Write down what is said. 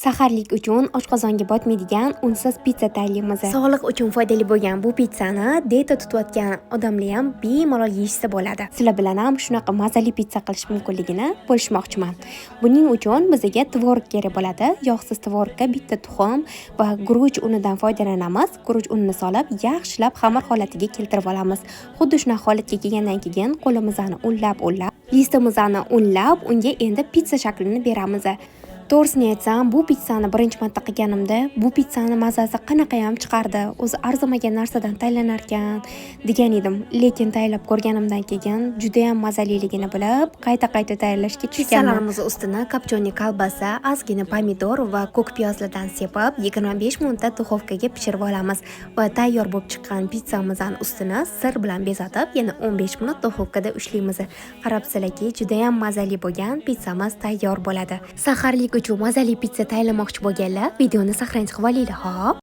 Saharlik uchun oshqozonga botmaydigan unsiz pitsa tayyorlaymiz. Sog'liq uchun foydali bo'lgan bu pitssani dieta tutayotgan odamlar ham bemalol yeyishsa bo'ladi. Sizlar bilan ham shunaqa mazali pitsa qilish mumkinligini bo'lishmoqchiman. Buning uchun bizga tvorog kerak bo'ladi. Yog'siz tvorogga bitta tuxum va guruch unidan foydalanamiz. Guruch unini solib, yaxshilab xamir holatiga keltirib olamiz. Xuddi shunaqa holatga kelgandan keyin qo'limizni unlab-unlab, listimizni unlab, unga endi pitsa shaklini beramiz. To'g'risini aytsam, bu pitssani birinchi marta qilganimda, bu pitssani mazasi qanaqayam chiqardi, o'zi arzimagan narsadan tayyorlanarkan degan edim. Lekin tayyorlab ko'rganimdan keyin judayam mazaliligini bilib, qayta-qayta tayyorlashga tushganman. Pitsalarimiz ustini копчёный kolbasa, ozgina pomidor va ko'k piyozlardan sepib, 25 minutda duxovkaga pishirib olamiz va tayyor bo'lib chiqqan pitssamizni ustini сыр bilan bezatib, yana 15 minut duxovkada ushlaymiz. Qarabsizlarki, judayam mazali bo'lgan pitssamiz tayyor bo'ladi. Saharlik uchun mazali pitsa tayyorlamoqchi bo'lganlar videoni сохранить qilib olinglar, xo'p?